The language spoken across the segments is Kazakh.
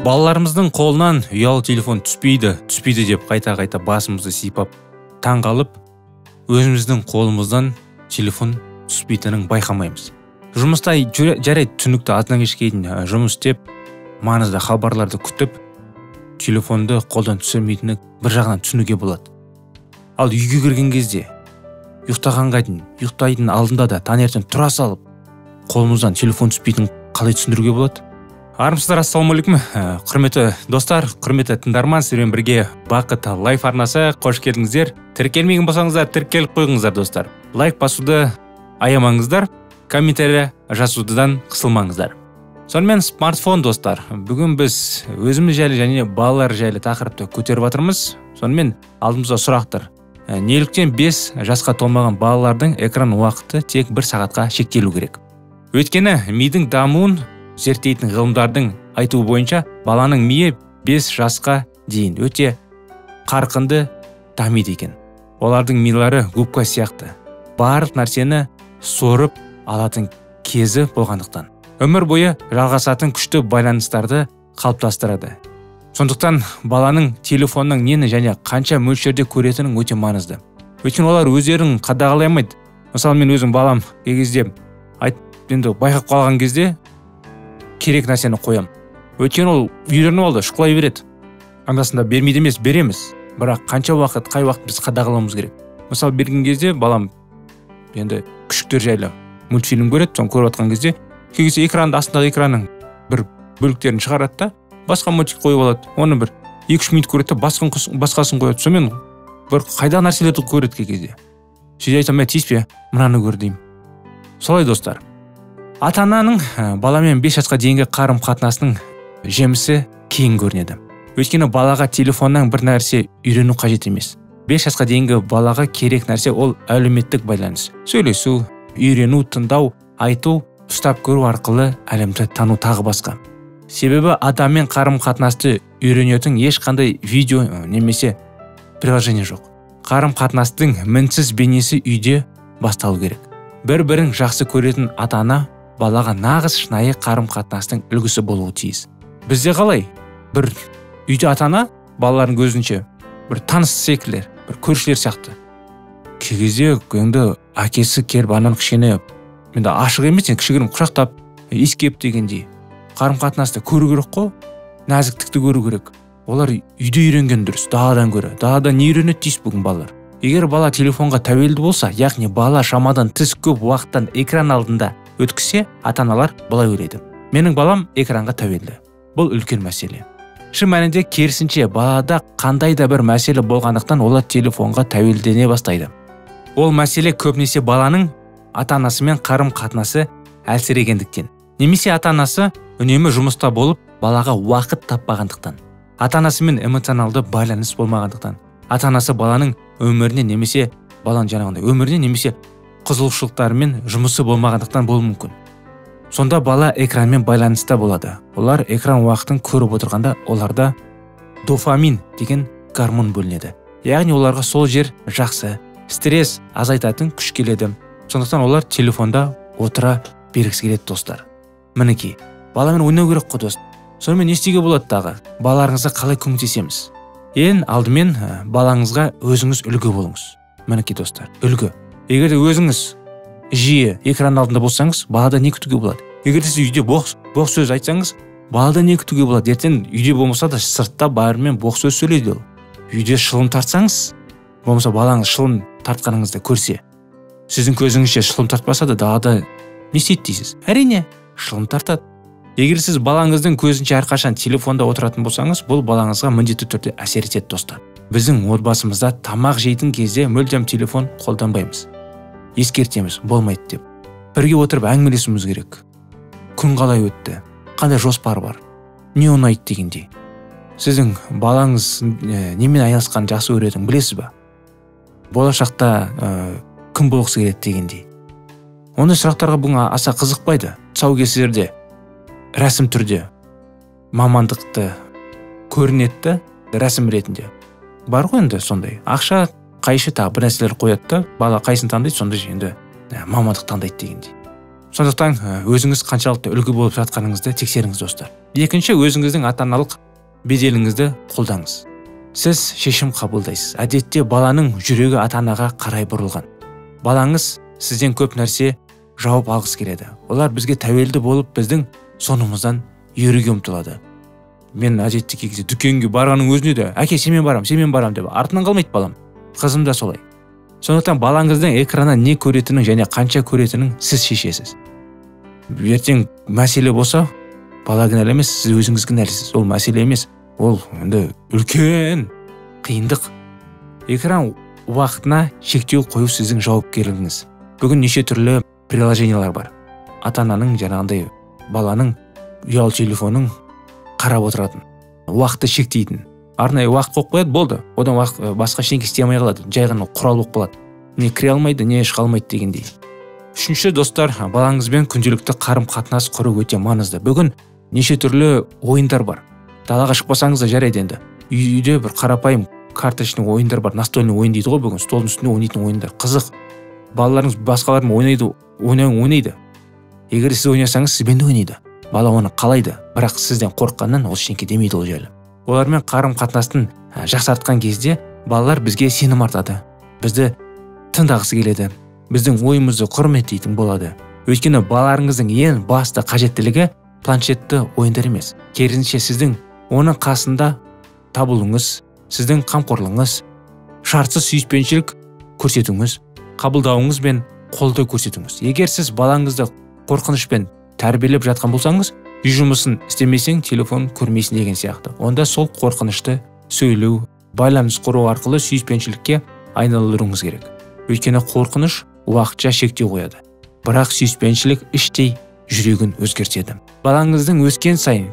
Балаларымыздың қолынан ұялы телефон түспейді деп қайта-қайта басымызды сипап, таң қалып, өзіміздің қолымыздан телефон түспейтінін байқамаймыз. Жұмыста жарайды, түсінікті, азаннан кешке дейін жұмыс істеп, маңызды хабарларды күтіп, телефонды қолдан түсірмейтіні бір жағынан түсінуге болады. Ал үйге кірген кезде, ұйықтағанға дейін, ұйықтайтын алдында да таңертең тұра салып, қолымыздан телефон түспейтінін қалай түсіндіруге болады? Армысыздар, ассалаумағалейкум, құрметті достар, құрметті тыңдарман, сіздермен бірге Бақыт Лайф арнасы, қош келдіңіздер. Тіркелмеген болсаңыздар, тіркеліп қойыңыздар, достар. Лайк басуды аямаңыздар, комментарий жазудан қысылмаңыздар. Сонымен смартфон, достар. Бүгін біз өзіміз жайлы және балалар жайлы тақырыпты көтеріп жатырмыз. Сонымен алдымызда сұрақтар. Неліктен 5 жасқа толмаған балалардың экран уақыты тек 1 сағатқа шектелу керек? Өйткені мидың дамуын зерттейтін ғылымдардың айтуы бойынша баланың миы 5 жасқа дейін өте қарқынды дамиды екен. Олардың милары губка сияқты. Барлық нәрсені сорып алатын кезі болғандықтан өмір бойы жалғасатын күшті байланыстарды қалыптастырады. Сондықтан баланың телефонның нені және қанша мөлшерде көретінін өте маңызды. Өйткені олар өздерін қадағалай алмайды. Мысалы, мен өзім балам кей кезде енді байқап қалған кезде керек нәрсені қоям. Өйткені ол үйреніп алды, шұқылай береді. Андасында бермейді емес, береміз. Бірақ қанша уақыт, қай уақыт біз қадағалауымыз керек. Мысалы, берген кезде балам енді күшіктер жайлы мультфильм көреді, соны көріп жатқан кезде кей кезде экранды, астындағы экранның бір бөліктерін шығарады да, басқа мультик қойып алады. Оны бір 2-3 минут көреді да, басқасын қояды. Сонымен бір қайда нәрселерді көреді кей кезде. Сөйтіп айтсам, тиіспе, мынаны көр деймін. Солай, достар. Ата-ананың баламен 5 жасқа дейінгі қарым-қатынасының жемісі кейін көрінеді. Өйткені балаға телефоннан бір нәрсе үйрену қажет емес. 5 жасқа дейінгі балаға керек нәрсе ол әлеуметтік байланыс. Сөйлесу, үйрену, тыңдау, айту, ұстап көру арқылы әлемді тану тағы басқа. Себебі адаммен қарым-қатынасты үйренетін ешқандай видео немесе приложение жоқ. Қарым-қатынастың мінсіз бейнесі үйде басталу керек. Бір-бірін жақсы көретін ата-ана балаға нағыз шынайы қарым-қатынастың үлгісі болуы тиіс. Бізде қалай? Бір үйде ата-ана балалардың көзінше бір таныс секілдер, бір көршілер сияқты. Кей кезде енді әкесі келіп ананы кішкене енді ашық емес, енді кішігірім құшақтап, иіскеп дегендей. Қарым-қатынасты көру керек қой, нәзіктікті көру керек. Олар үйде үйренген дұрыс, даладан көрі. Далада не үйренеді дейсіз бүгін балалар? Егер бала телефонға тәуелді болса, яғни бала шамадан тыс көп уақыттан экран алдында өткізсе, ата-аналар былай ойлайды: менің балам экранға тәуелді. Бұл үлкен мәселе. Шын мәнінде керісінше, балада қандай да бір мәселе болғандықтан олар телефонға тәуелдене бастайды. Ол мәселе көбінесе баланың ата-анасымен қарым-қатынасы әлсірегендіктен, немесе ата-анасы үнемі жұмыста болып, балаға уақыт таппағандықтан, ата-анасымен эмоционалды байланыс болмағандықтан, ата-анасы баланың өміріне немесе баланың жаңағындай өміріне немесе қызығушылықтарымен жұмысы болмағандықтан болуы мүмкін. Сонда бала экранмен байланыста болады. Олар экран уақытын көріп отырғанда оларда дофамин деген гормон бөлінеді. Яғни оларға сол жер жақсы, стресс азайтатын күш келеді. Сондықтан олар телефонда отыра бергісі келеді, достар. Мінекей, баламен ойнау керек қой, дос. Сонымен не істеуге болады тағы? Балаларыңызға қалай көмектесеміз? Ең алдымен балаңызға өзіңіз үлгі болыңыз. Мінекей, достар, үлгі. Егер де өзіңіз жиі экран алдында болсаңыз, балада не күтуге болады? Егер де сіз үйде боқ сөз айтсаңыз, балада не күтуге болады? Ертең үйде болмаса да сыртта бәрімен боқ сөз сөйлейді ол. Үйде шылым тартсаңыз, болмаса балаңыз шылым тартқаныңызды көрсе, сіздің көзіңізше шылым тартпаса да далада не істейді дейсіз? Әрине, шылым тартады. Егер сіз балаңыздың көзінше әрқашан телефонда отыратын болсаңыз, бұл балаңызға міндетті түрде әсер етеді, достар. Біздің отбасымызда тамақ жейтін кезде мүлдем телефон қолданбаймыз. Ескертеміз, болмайды деп. Бірге отырып әңгімелесуіміз керек. Күн қалай өтті? Қандай жоспар бар? Не ұнайды дегендей. Сіздің балаңыз немен айналысқанын жақсы көретінін білесіз ба? Болашақта кім болғысы келеді дегендей. Ондай сұрақтарға бүгін аса қызықпайды. Тұсаукесерде рәсім түрде мамандықты көрінеді, рәсім ретінде. Бар ғой енді сондай. Ақша, қайшы тағы бір нәрселер қояды да, бала қайсын таңдайды, сондай енді мамандық таңдайды дегендей. Сондықтан өзіңіз қаншалықты үлгі болып жатқаныңызды тексеріңіз, достар. Екінші, өзіңіздің ата-аналық беделіңізді қолдаңыз. Сіз шешім қабылдайсыз. Әдетте баланың жүрегі ата-анаға қарай бұрылған. Балаңыз сізден көп нәрсе жауап алғысы келеді. Олар бізге тәуелді болып, біздің соңымыздан еруге ұмтылады. Мен әдетте кей кезде дүкенге барғанның өзінде де, әке, сенімен барам, сенімен барам деп артынан қалмайды балам. Қызым да солай. Сондықтан балаңыздың экраннан не көретінін және қанша көретінін сіз шешесіз. Ертең мәселе болса, бала кінәлі емес, сіз өзіңіз кінәлісіз. Ол мәселе емес, ол енді үлкен қиындық. Экран уақытына шектеу қою сіздің жауапкерлігіңіз. Бүгін неше түрлі приложениялар бар. Ата-ананың жаңағындай баланың ұялы телефонын қарап отыратын, уақытты шектейтін. Арнайы уақыт қойып қояды, болды. Одан уақыт басқа ештеңе істей алмай қалады. Жай ғана құрал болып қалады. Не кіре алмайды, не шыға алмайды дегендей. Үшінші, достар, балаңызбен күнделікті қарым-қатынас құру өте маңызды. Бүгін неше түрлі ойындар бар. Далаға шықпасаңыз да жарайды енді. Үйде бір қарапайым карточный ойындар бар, настольный ойын дейді ғой бүгін, столдың үстінде ойнайтын ойындар. Қызық. Балаларыңыз басқалармен ойнайды, ойнайды. Егер сіз ойнасаңыз, сізбен де ойнайды. Бала оны қалайды, бірақ сізден қорыққаннан ол ештеңе демейді ол жайлы. Олармен қарым-қатынастың жақсартқан кезде балалар бізге сенім артады. Бізді тыңдағысы келеді. Біздің ойымызды құрметтейтін болады. Өйткені балаларыңыздың ең басты қажеттілігі планшетті ойындар емес. Керісінше сіздің оның қасында табылуыңыз, сіздің қамқорлығыңыз, шартсыз сүйіспеншілік көрсетуіңіз, қабылдауыңыз бен қолдау көрсетуіңіз. Егер сіз балаңызды қорқынышпен тәрбиелеп жатқан болсаңыз, үй жұмысын істемесең, телефон көрмейсің деген сияқты. Онда сол қорқынышты сөйлеу, байланыс құру арқылы сүйіспеншілікке айналдыруыңыз керек. Өйткені қорқыныш уақытша шектеу қояды. Бірақ сүйіспеншілік іштей жүрегін өзгертеді. Балаңыздың өскен сайын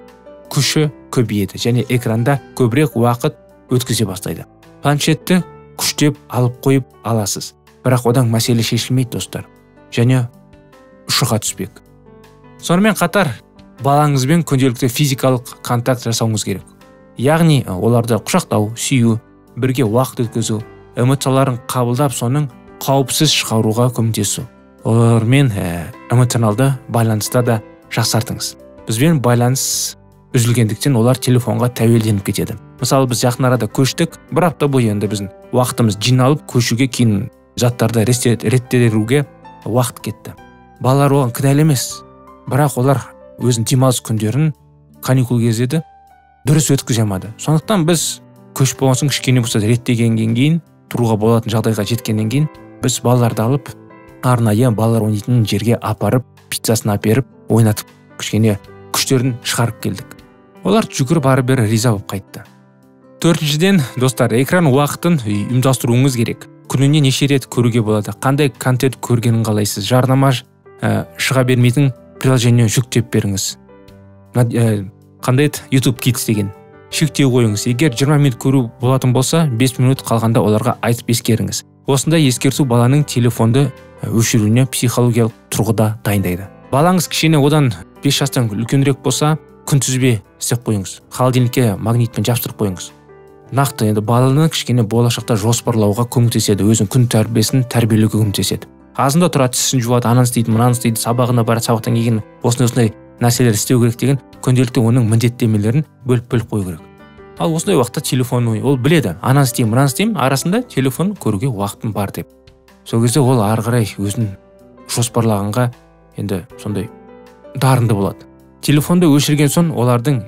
күші көбейеді және экранда көбірек уақыт өткізе бастайды. Планшетті күштеп алып қойып аласыз. Бірақ одан мәселе шешілмейді, достар. Және ұшыға түспек. Сонымен қатар балаңызбен күнделікті физикалық контакт жасауыңыз керек. Яғни оларды құшақтау, сүю, бірге уақыт өткізу, эмоцияларын қабылдап, соның қауіпсіз шығаруға көмектесу. Олармен эмоционалды байланыста да жақсартыңыз. Бізбен байланыс үзілгендіктен олар телефонға тәуелденіп кетеді. Мысалы, біз жақын арада көштік, бір апта бойы енді біздің уақытымыз жиналып, көшуге, кейін заттарды реттеруге уақыт кетті. Балалар оған кінәлі емес, бірақ олар өзінің демалыс күндерін каникул кезінде дұрыс өткізе алмады. Сондықтан біз көшіп болған соң кішкене болса реттегеннен кейін, тұруға болатын жағдайға жеткеннен кейін біз балаларды алып, арнайы балалар ойнайтын жерге апарып, пиццасын әперіп, ойнатып, кішкене күштерін шығарып келдік. Олар жүгіріп ары-бері риза болып қайтты. Төртіншіден, достар, экран уақытын ұйымдастыруыңыз керек. Күніне неше рет көруге болады, қандай контент көргенін қалайсыз, жарнама шыға бермейтін приложение жүктеп беріңіз. Қандай еді? YouTube Kids деген. Шектеу қойыңыз. Егер 20 минут көру болатын болса, 5 минут қалғанда оларға айтып ескеріңіз. Осындай ескерту баланың телефонды өшіруіне психологиялық тұрғыда дайындайды. Балаңыз кішкене одан 5 жастан үлкенірек болса, күнтізбе істеп қойыңыз. Холодильникке магнитпен жабыстырып қойыңыз. Нақты енді баланы кішкене болашақта жоспарлауға көмектеседі, өзінің күн тәрбиесін тәрбиелеуге көмектеседі. Азында тұрады, тісін жуады, ананы істейді, мынаны істейді, сабағына барады, сабақтан кейін осындай нәрселер істеу керек деген күнделікті оның міндеттемелерін бөліп-бөліп қою керек. Ал осындай уақытта телефон ол біледі, ананы істеймін, мынаны істеймін, арасында телефон көруге уақытым бар деп. Сол кезде ол ары қарай өзін жоспарлағанға енді сондай дарынды болады. Телефонды өшірген соң олардың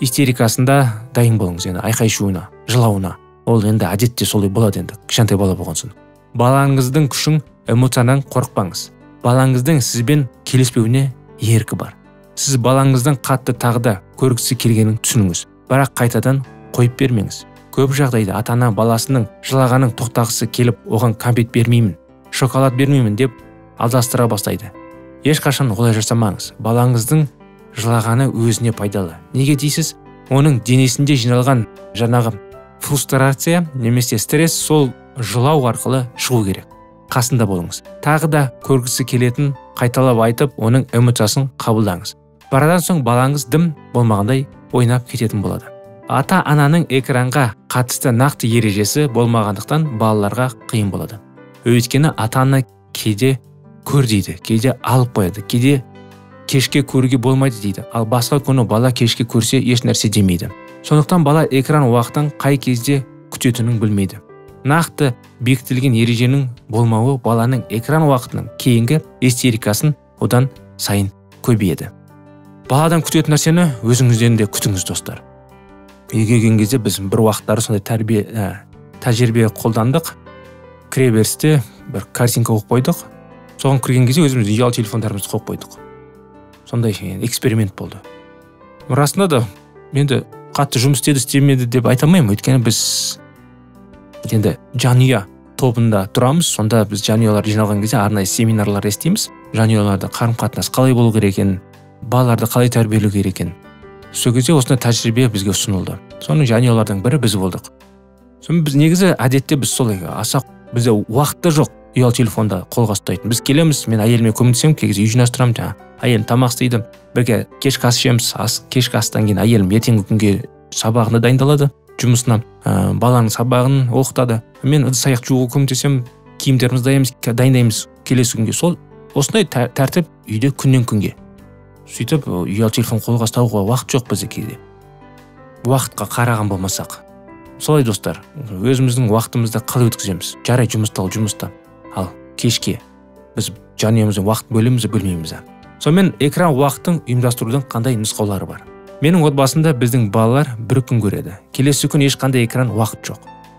истерикасында дайын болыңыз, енді айқай-шуына, жылауына. Ол енді әдетте солай болады енді, кішкентай бала болған соң. Балаңыздың күшін эмоциядан қорықпаңыз. Балаңыздың сізбен келіспеуіне еркі бар. Сіз балаңыздың қатты тағы да көргісі келгенін түсініңіз, бірақ қайтадан қойып бермеңіз. Көп жағдайда ата-ана баласының жылағанын тоқтағысы келіп, оған кәмпит бермеймін, шоколад бермеймін деп алдастыра бастайды. Ешқашан олай жасамаңыз. Балаңыздың жылағаны өзіне пайдалы. Неге дейсіз? Оның денесінде жиналған жаңағы фрустрация немесе стресс сол жылау арқылы шығу керек. Қасында болыңыз. Тағы да көргісі келетін қайталап айтып, оның эмоциясын қабылдаңыз. Барадан соң балаңыз дым болмағандай ойнап кететін болады. Ата-ананың экранға қатысты нақты ережесі болмағандықтан балаларға қиын болады. Өйткені ата-ана кейде көр дейді, кейде алып қояды, кейде кешке көруге болмайды дейді. Ал басқа күні бала кешке көрсе еш нәрсе демейді. Сондықтан бала экран уақытын қай кезде күтетінін білмейді. Нақты бекітілген ереженің болмауы баланың экран уақытының кейінгі истерикасын одан сайын көбейеді. Баладан күтетін нәрсені өзіңізден де күтіңіз, достар. Үйге келген кезде біз бір уақыттары сондай тәрбие, тәжірибе қолдандық. Кіреберісте бір картинка қойып қойдық. Соған кірген кезде өзіміз ұялы телефондарымызды қойып қойдық. Сондай эксперимент болды. Расында да енді қатты жұмыс істеді, істемеді деп айта алмаймын. Өйткені біз енді жанұя тобында тұрамыз. Сонда біз жанұялар жиналған кезде арнайы семинарлар естиміз. Жанұяларда қарым-қатынас қалай болу керек екенін, балаларды қалай тәрбиелеу керек екенін. Сол кезде осындай тәжірибе бізге ұсынылды. Соның жанұялардың бірі біз болдық. Сонымен біз негізі әдетте біз солай аса бізде уақыт та жоқ ұялы телефонда қолға ұстайтын. Біз келеміз, мен әйеліме көмектесемін, кей кезде үй жинастырамын, жаңағы әйелім тамақ істейді, бірге кешкі ас ішеміз. Кешкі астан кейін әйелім ертеңгі күнге сабағына дайындалады, жұмысына, баланың сабағын оқытады. Мен ыдыс аяқ жууға көмектесемін, киімдерімізді дайындаймыз келесі күнге. Сол осындай тәртіп үйде күннен күнге. Сөйтіп ұялы телефон қолға ұстауға уақыт жоқ бізде кейде. Уақытқа қараған болмасақ. Солай, достар, өзіміздің уақытымызды қалай өткіземіз? Жарай, жұмыста ол жұмыста. Ал кешке біз жанұямызбен уақыт бөлеміз, бөлмейміз. Сонымен экран уақытын ұйымдастырудың қандай нұсқаулары бар? Менің отбасымда біздің балалар бір күн көреді. Келесі күн ешқандай экран уақыт жоқ.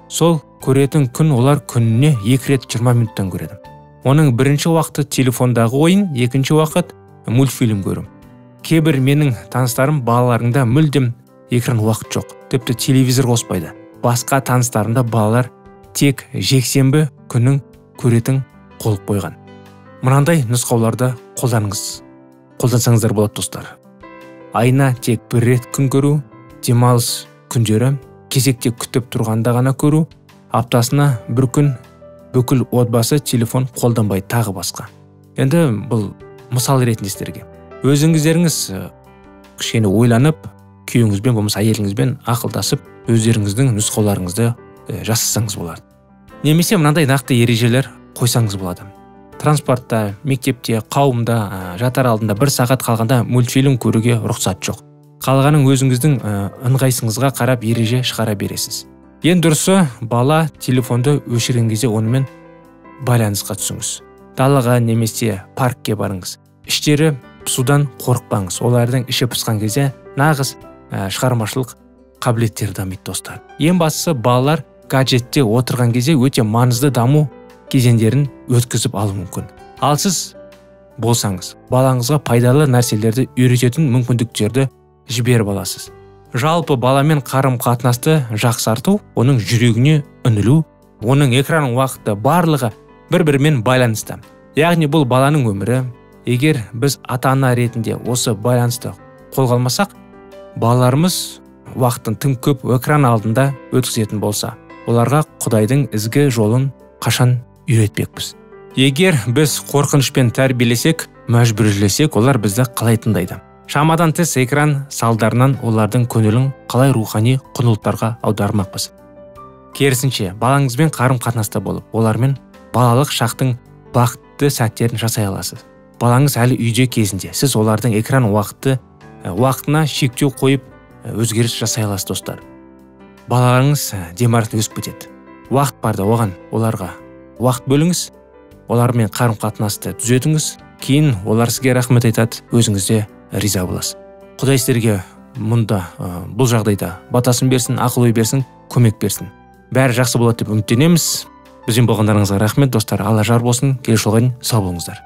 Сол көретін күн олар күніне 2 рет 20 минуттан көреді. Оның бірінші уақыты телефондағы ойын, екінші уақыт мультфильм көру. Кейбір менің таныстарым балаларында мүлдем экран уақыт жоқ. Тіпті телевизор қоспайды. Басқа таныстарымда балалар тек жексенбі күнін көретін қол қойған. Мынандай нұсқауларды қолдансаңыздар болады, достар. Айына тек бір рет күн көру, демалыс күндері кезекте күтіп тұрғанда ғана көру, аптасына бір күн бүкіл отбасы телефон қолданбай, тағы басқа. Енді бұл мысал ретінде сіздерге. Өзіңіздеріңіз кішкене ойланып, күйеуіңізбен болмаса әйеліңізбен ақылдасып, өздеріңіздің нұсқауларыңызды жасасаңыз болады. Немесе мынандай нақты ережелер қойсаңыз болады. Транспортта, мектепте, қауымда, жатар алдында бір сағат қалғанда мультфильм көруге рұқсат жоқ. Қалғанын өзіңіздің ыңғайсыңызға қарап ереже шығара бересіз. Ең дұрысы, бала телефонды өшірген кезде онымен байланысқа түсіңіз. Далаға немесе паркке барыңыз. Іштері пысудан қорықпаңыз. Олардың іші пысқан кезде нағыз шығармашылық қабілеттері дамиды, достар. Ең бастысы, балалар гаджетте отырған кезде өте маңызды даму кезеңдерін өткізіп алу мүмкін. Ал сіз болсаңыз, балаңызға пайдалы нәрселерді үйрететін мүмкіндіктерді жіберіп аласыз. Жалпы баламен қарым-қатынасты жақсарту, оның жүрегіне үңілу, оның экран уақыты барлығы бір-бірімен байланысты. Яғни бұл баланың өмірі. Егер біз ата-ана ретінде осы байланысты қолға алмасақ, балаларымыз уақытын тым көп экран алдында өткізетін болса, оларға Құдайдың ізгі жолын қашан үйретпекпіз? Егер біз қорқынышпен тәрбиелесек, мәжбүрлесек, олар бізді қалай тыңдайды? Шамадан тыс экран салдарынан олардың көңілін қалай рухани құндылықтарға аудармақпыз? Керісінше, балаңызбен қарым-қатынаста болып, олармен балалық шақтың бақытты сәттерін жасай аласыз. Балаңыз әлі үйде кезінде сіз олардың экран уақытына шектеу қойып, өзгеріс жасай аласыз, достар. Балаларыңыз демарт өсіп кетеді. Уақыт барда оған, оларға уақыт бөліңіз, олармен қарым-қатынасты түзетіңіз, кейін олар сізге рахмет айтады, өзіңіз де риза боласыз. Құдай сіздерге мұнда, бұл жағдайда батасын берсін, ақыл ой берсін, көмек берсін. Бәрі жақсы болады деп үміттенеміз. Бізбен болғандарыңызға рахмет, достар. Алла жар болсын. Келесі жолға дейін сау болыңыздар.